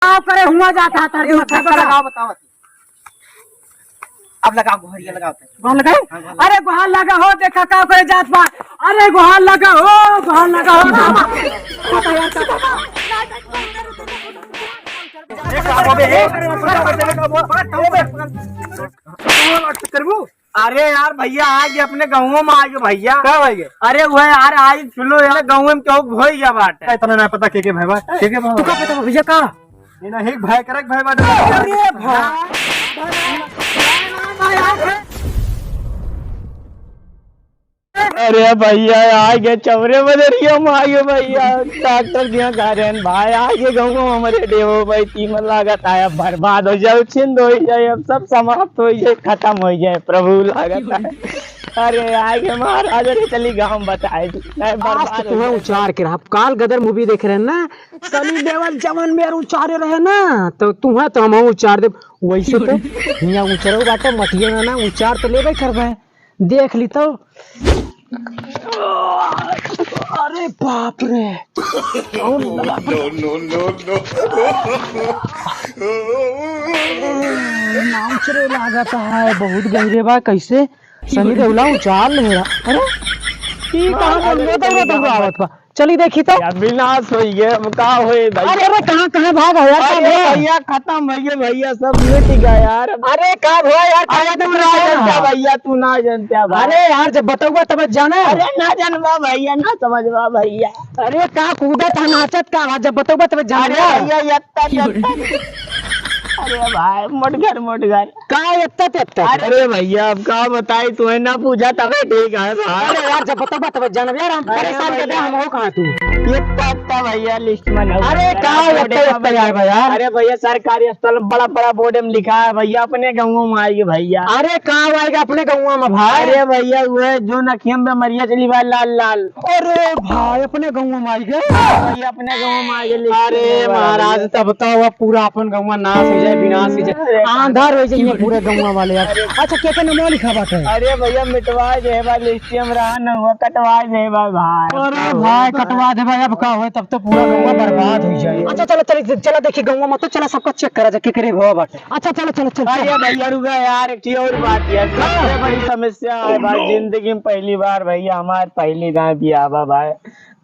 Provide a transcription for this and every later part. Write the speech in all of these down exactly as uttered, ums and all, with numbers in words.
का करे हुआ जाता है, तार अरे, माथा उठा का। लगाओ, बताओ। अब लगाओ, गोहरिया लगाओ। गोहार लगाई? हाँ, गोहार। अरे, गोहार लगा हो, देखा का करे जात बा। अरे, गोहार लगा हो, गोहार लगा हो। ए, का बा बे? ए, का बा बे? करबू? अरे यार भैया, आगे अपने गाँव में आगे भैया। का भाई? अरे वो यार, आज सुनो यार, गाँव में केहू भोई गया बाटे। इतना ना पता के के भाई बा? के के भाई तू बा? का पता बा भैया का? ये ना, एक भाई करक भाई बाटे। अरे भाई। अरे भैया, आगे चौरे बजरिया में आगे भैया, डॉक्टर दिया गारन भाई, आगे गाँव में हमरे देवो भाई, तीन लागत आया, बर्बाद हो जाए, छिंद हो जाए, अब सब समाप्त हो जाए, खत्म हो जाए, प्रभु लागत है। अरे आगे महाराज, अरे चली गाँव बताए दी, नहीं आज बर्बाद तो हो तुम्हें जाए। उचार के रहा, काल गदर मूवी देख रहे हैं ना, सनी देओल जवन में यार उचारे रहे ना, तो तुम्हें तो हम उचार दे। वैसे तो हियाँ उचरो बाटे, मटिया में ना उचार तो लेबे करबे। देख ली तो। अरे बाप रे। No, no, no, no। नाम से लागत है, बहुत गहिरे बा, कैसे? सनी देओला उचार ले रहा। अरे, ई कहाँ हाँ, बोल रहा था, अरे, दौड़ा आवत बा। चली देखी तो। यार, विनाश होई गए, अब का होए भाई? अरे, अरे, कहाँ, कहाँ भाग है यार, अरे कहाँ है? भैया, खत्म हो गए भैया, सब मिट गया यार। अरे, का भवा यार, अरे, कहाँ तू ना जानता भैया, तू ना जानता भाई। अरे यार, जब बतौबा तब जाना। अरे, ना जानबा भैया, ना समझबा भैया। अरे, का कूदत है, नाचत का बा, जब बतौबा तब जाना। अरे भैया, यत्ता, यत्ता। अरे भाई, मोटगर, मोटगर। का एत्ता तेत्ता? अरे भैया, अब का बताई, तू है ना पूछा तबे ठीक है भाई। अरे यार, जब बतौबा तब जानब यार, हम अरे परेशान कर दे, भैया। हम हो कहाँ तू? एत्ता, एत्ता भैया, लिस्ट में ना अरे उतरा। का छोटे एत्ता, एत्ता का यार भाई यार? अरे भैया, सरकारी अस्पताल में बड़ा बड़ा बोर्ड में लिखा है भैया, अपने गाँव में आएगी भैया। अरे का आएगा अपने गाँव में भाई? अरे भैया, वो है जो नखिया में बेमरिया चली बा, लाल लाल। अरे भाई, अपने गाँव में आएगा? भैया, अपने गाँव में आएगी, लिस्ट अरे में महाराज, बा। तब तो अब पूरा अपन गौवा नाश हो जाए, विनाश हो जाए, अरे आंधार हो जाए पूरे गौवा वाले यार। अच्छा, के के नमवा लिखा बाटे? अरे भैया, मिटवा दे बा, लिस्टियम रहा न हुआ, कटवा दे बा भाई। अरे भाई, कटवा दे भाई, अब का होए, तब तो पूरा गौवा बर्बाद हो जाए। अच्छा, चलो, चलो, चलो, देखी गौवा में तो चलो, सबका चेक करा जा, के करे भवा बाटे। अच्छा, चलो, चलो, चलो, चलो। अरे भैया, रुका यार, एक ठे और बात यार, सबसे बड़ी समस्या है भाई, जिंदगी में पहली बार भैया, हमार पहली गाय बियाह बा भाई।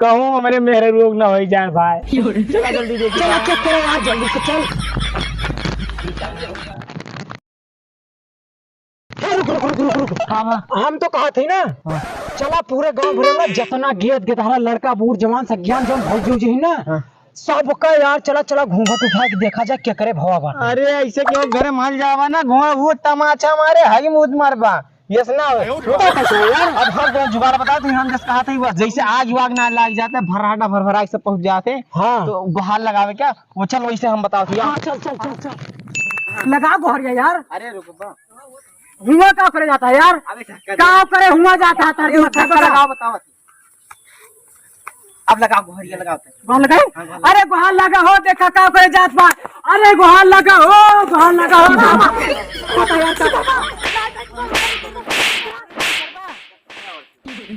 कहूँ हमरे मेहर रोग ना होई जाए भाई। चला जल्दी देखी। चला चेक करो यार, जल्दी से चल। ए, रुक, रुक, रुक, रुक, रुक। हाँ, हाँ। हम तो कहा थे ना, हाँ। चला पूरे गांव भरे में जितना गेद गेदहरा लड़का बूढ़ जवान सज्ञान जौन भौजी उजी ही ना, हाँ। सबका यार चला, चला घूंघट उठा के देखा जाए केकरे भवा बा। अरे ऐसे क्यों घरे मल जावा ना, घूंघट वो तमाचा मारे हई मूत मारबा। यस ना हो। तो कैसे हो यार? अब हम तो जुगाड़ बता दी, हम जस कहा थे बस, जैसे आग वाग ना लाग जाते, भर्राटा भरभरा के सब पहुंच जाते। हाँ। तो गुहार लगावे क्या? वो चल, वैसे हम बताओ थे यार। हाँ, चल, चल, चल, चल। लगा गोहरिया यार। अरे रुक बा। हुआ का करे जाता है यार? अबे का करे? का करे हुआ जाता है? अरे तार माथा का? लगाओ, बताओ। अब लगाओ, गोहरिया लगाओ। गोहार लगाई? हाँ, गोहार लगा। अरे गोहार लगा हो, देखा का करे जात बा। अरे गोहार लगा हो, गोहार लगा हो। पता यार का बाबा।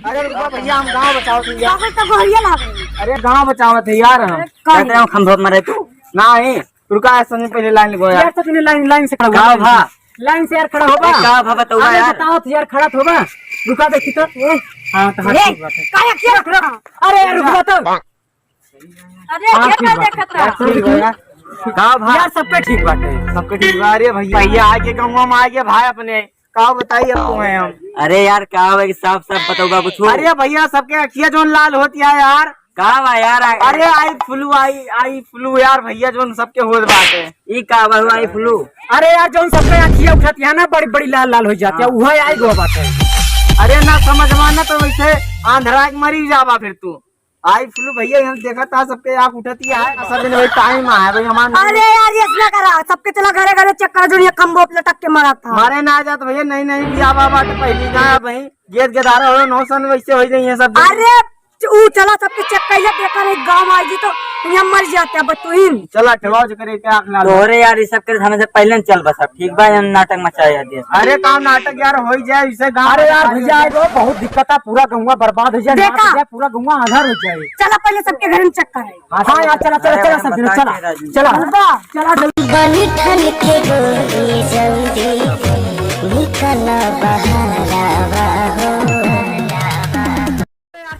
अरे रुको भैया, हम गाँव बचावत ही यार। काहे तो गोहरिया लाग रही? अरे गाँव बचावत है यार हम। अरे काहे? कहते हैं खंभा मरे तू। ना है, रुका है, समझ पहले लाइन लगो यार। यार, तो तूने लाइन, लाइन से खड़ा हुआ, का लाइन भा? से। लाइन से यार खड़ा होबा। अरे, का भा, बताओ अरे, यार। बताओ तो यार, खड़ा तो होबा। रुका देखी तो। ए, हाँ, तो हाँ, ए, ठीक बात है। काहे किया खड़ा? अरे यार, रुक जा तो। अरे, हाँ, ये ठीक का बात है। देखत रहा? यार, ठीक है यार। का भा? यार, सबके ठीक बाटे। सबके ठीक बा। अरे भैया, भैया, आगे गाँव में आगे भाई अपने। का बताई अब तुम्हें हम? अरे यार, का भाई, साफ साफ बताओ बा कुछ। अरे भैया, सबके अखिया जोन लाल होती है यार। का बा यार, आ- अरे आई फ्लू, आई, आई फ्लू यार भैया, जोन सबके होत बाटे। ई का बा, आई फ्लू? अरे यार, जोन सबके अखिया उठत है ना, बड़ी बड़ी लाल लाल हो जाती है, हाँ। उहे आई गो बाटे। अरे ना समझवा ना, तो वैसे आंधरा के मरी जाबा फिर तू। आई फ्लू भैया, हम देखा था सबके आँख उठती है, सब दिन वही टाइम आया भाई हमारे। अरे यार, ये ना करा, सबके चला घरे घरे चेक करा, जो ये खंभो पे लटक के मरा था। मारे ना जात भैया, नहीं नहीं, बिया बाबा तो पहली ना भाई। गेद गेदारा हो, नौ सन वैसे हो जाइए सब। अरे ऊ चला सबके check कइले, देखा नहीं गाँव आई जी तो यहाँ मर जाते अब तुहिन। चला, ठेवाओ जो करे, क्या आँख लाल हो। तोहरे यार, ये सब करे, हमें से पहले न चल बस, अब ठीक बा, हम नाटक मचाए दिए। अरे, काम नाटक यार हो ही जाए, इसे गाँव अरे यार, भैया, आए तो बहुत दिक्कत है, पूरा गौवा बर्बाद हो जाए, देखा? नाश हो जाए, पूरा गौवा आधार हो जाए। चला, पहले सबके घर में check करे। हाँ, हाँ यार, चला, चला, अरे चला, भाई, सब जने, बता चला, के राजू। चला। बा, चला, जल्दी। बनी ठन के बोली जल्दी, निकला बहरावा हो।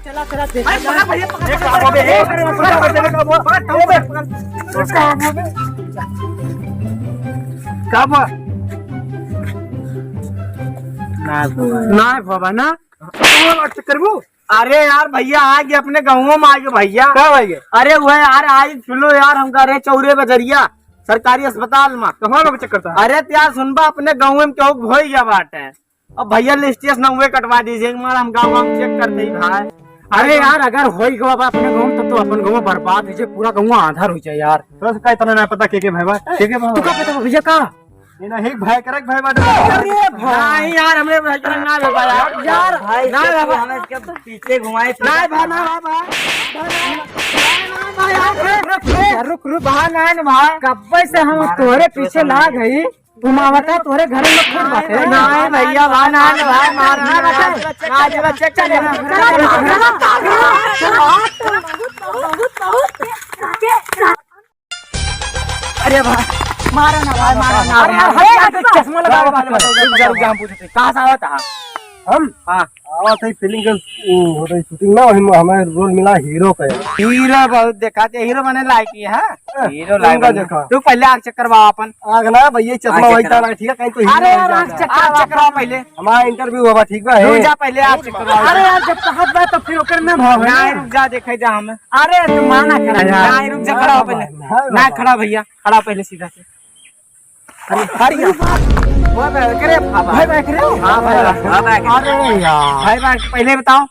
चला, चला, देखा अरे, पकड़, भैया, पकड़, ए, पकड़, का बाबे, ए, पकड़, पकड़, पकड़, पकड़, पकड़, पकड़, पकड़, पकड़, पकड़, पकड़, पकड़, का बा? ना, ना, बाबा, ना। चेक करबू? अरे यार भैया, आ गए अपने गाँव में, आ गए भैया। का भैया? अरे वो यार, आई सुनो यार, हमका रे चौरे बजरिया सरकारी अस्पताल में। कहाँ का चेक करता है? अरे तो यार सुनबा, अपने गाँव में केहू भोई गया बाटे। अब भैया लिस्टियस नौवे कटवा दीजिए, एक बार हम गाँव गाँव चेक करते ही भाई। अरे यार, अगर होई गवा बा अपने गाँव में, तब तो अपन गाँव बर्बाद हो जाए, पूरा गाँव आधार हो जाए यार। तो का इतना ना पता के के भाई बा? के के भाई तू बा? का पता बा भैया का? ये ना, एक भाई करे, एक भाई बाटे। अरे भाई। नहीं यार, हमरे भाई करे ना बा यार। यार, भाई ना से बा। हमें इसके पीछे घुमाए थे। ना बा, ना बा, बा। ना, ना, बा यार, रुक, रुक, रुक, रुक, बा, ना, ना, बा। कब्बे से हम तोहरे पीछे लाग हई। घुमावता तोहरे घर में खुद बाटे। ना भैया, बा ना, ना, बा, मार, ना, बा, ना, बा, चेक कर, आज बा, चेक कर। अरे भाई, मारा ना भाई, मारा ना। अरे यार, अरे यार, चश्मा लगा, रुक जा, रुक जा, हम पूछते हैं, कहाँ से आवा था? हम? हाँ। आवा था, फिल्म के, उ, होता है, शूटिंग ना, वही में हमें रोल मिला हीरो का। हीरो बहुत देखा थे, हीरो बने लायक ही है। हीरो लाग तुमका बा। देखा। तू पहले आँख चेक करवा अपन। आँख ना भैया, चश्मा आँख वही चेक करवा। तारा, ठीक है, कहीं तो आँख हीरो चेक करवा। आँख चेक करवा पहले। हमारा इंटरव्यू होगा, ठीक बा, तू है? जा पहले आँख चेक करवा। अरे यार, जब कहत बा तो फिर ओकर ना भाव है ना, ना। रुक जा, देखे जा हम। अरे तू माना करा यार। ना, रुक जा, खड़ा हो पहले। ना, ना, ना, खड़ा भैया, खड़ा पहले सीधा से। अरे, अरे यार। वाह भाई, करे भाई। भाई, भाई, करे? हाँ भाई, हाँ भाई। अरे यार। भाई, भाई, पहले बताओ।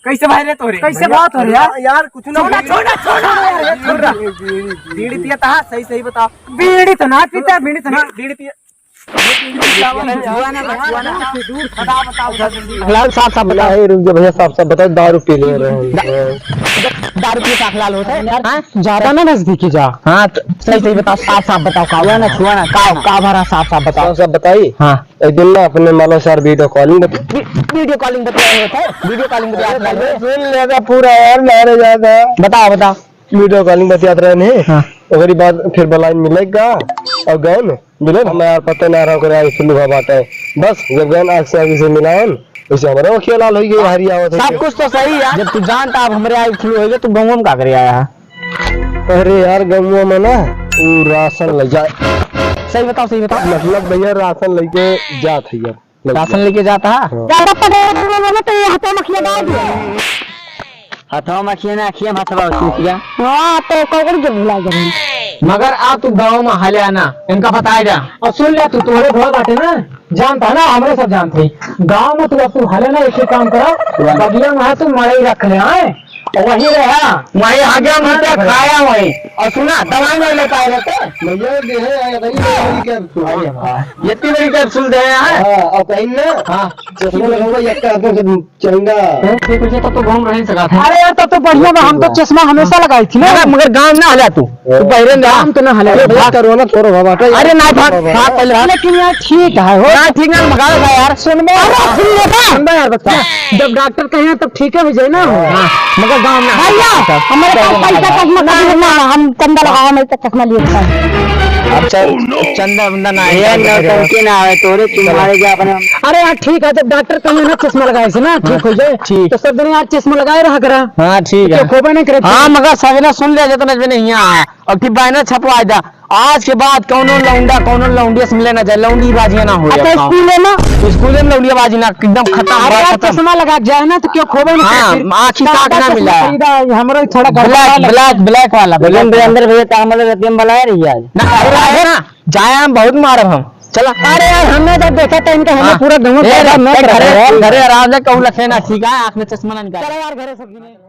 कैसे भाई रे तोरे? कैसे बात हो रही है? यार, कुछ ना छोड़ा, बोलिए। छोड़ा, छोड़ा यार, ये छोड़ रहा। बीड़ी, बीड़ी, बीड़ी, बीड़ी। बीड़ी पिया था, सही, सही बताओ। बीड़ी तो ना पीता, बीड़ी तो ना। बीड़ी पिया। ये बीड़ी पिया वाला है, छुआ ना, छुआ ना। बताओ, बताओ, बताओ जल्दी। लाल साफ, साफ बताओ। नहीं, रुक जा भैया, साफ, साफ बताओ, दारू पी ले रहे हैं। दारू पी साफ लाल होता है यार। हाँ? ज्यादा ना नजदीकी जा। हाँ, तो सही, सही बताओ, साफ, साफ बताओ, का छुआ ना, छुआ ना, का, का भरा, साफ, साफ बताओ। साफ, साफ बताई? हाँ। एक दिन ना अपने मालव से यार वीडियो कॉलिंग बत- वी-, वीडियो कॉलिंग बतिया रहे थे, वीडियो कॉलिंग बतिया रहे थे। सुन लेगा पूरा यार, मारे जाता। बताओ, बताओ। वीडियो कॉलिंग बतियात रहे नहीं। हाँ। ओकरी बाद फिर बलाइन मिले का और गए न, मिले न। हमें यार पता ना रहा ओकरे आँख फुल हुआ बाटे। बस जब गए न आँख से आँख से मिलाएन, वैसे हमारा आँखिया लाल हो गई, हरी आवत है। सब कुछ तो सही है, जब तू जानता अब हमारे आँख फुल हो गए, तू गाँव में का करे आया है? अरे यार, गौवा में ना, ऊ राशन ले जाए। सही बताओ, सही बताओ। मतलब भैया, राशन लेके जात है यार। राशन लेके जाता है? हाँ। ज्यादा पढ़े हुए बोले तो ये हथवा मखिया डाल दिया। हथवा मखिया ना, अखिया में हथवा उसी किया। हाँ, तो कौन के भुला गए? मगर आ तू गाँव में हले आना, इनका बताए जा। और सुन ले, तू तोहरे घर बाटे ना, जानता है ना, हमरे सब जानते हैं। गाँव में तू अब तू हले ना, एक ही काम करो, बगिया में है तू मड़ई रख ले, हाँ? वही रहा, वही हग्या मुत्या खाया वही। और सुना, दवाई नहीं ले पाए रहते। भैया, ये है, ये बड़ी, बड़ी कैप्सूल। अरे भाई, इतनी बड़ी कैप्सूल दे रहा है। हाँ, और कहीं ना, हाँ। चश्मा लगाऊंगा, ये क्या आपको सब चंगा। तो फिर तुझे तो, तो घूम रहे सका था। अरे यार, तब तो बढ़िया बा, हम तो चश्मा हमेशा लगाई थी ना। मगर, मगर गाँव ना हला तू, तू बहरे में रहा। गाँव तो ना हला। अरे भैया, हाँ। कोरोना थोड़ा हुआ बाटे। अरे ना भाग, भाग पहले भाग। लेकिन यार, ठीक है, हो। ना, ठीक ना, मगा ला यार। सुन बे। अरे सुन ले बे। सुन बे यार, बच्चा। जब डॉक्टर कहे तब ठीक है हो जाए ना। हाँ, मगर गाँव में भैया, हमारे पास पैसा चश्मा खरीदना है, हम चंदा लगाओ, हमें तो चश्मा लिए था। अच्छा, चंदा वंदा ना ये आए, नौटंकी ना आवे, तोरे तुम्हारे क्या अपने। अरे यार, ठीक है, जब डॉक्टर कहे ना चश्मा लगाए से ना, ठीक हो जाए, ठीक। तो सब दिन यार चश्मा लगाए रहा करा। हाँ, ठीक है। खोबे नहीं करे। हाँ, मगर सवेरे सुन ले, जितना भी नहीं है, और ठीक बहना छपवा जा। आज के बाद कौनो लौंडा, कौनो लौंडिया से मिले ना जाए, लौंडी बाजिया ना हो अच्छा, जाए। स्कूल में? स्कूल में लौंडिया बाजी ना, एकदम खत्म, अरे बात यार, खत्म। चश्मा लगा जाए ना तो क्यों खोबे ना हाँ, करे फिर? आँखी ताक ना चश्मा मिला। खरीदा है, हमरो ही थोड़ा गड़बड़ ब्लैक, वाला। ब्लैक, ब्लैक वाला, लेकिन ब्लैक वाला। अंदर भैया, काम वाले रतिया में बुलाए रही आज। ना, अरे आए ना, जाए हम बहुत मारब हम। चला। अरे यार, हमने जब देखा था इनका, हमें हाँ। पूरा गाँव ए, बर्बाद मत ए, घरे, करो यार। घरे आराम से कहूँ लखे ना, ठीक है, आँख में चश्मा ना निकाल। चलो यार, घरे सब जने।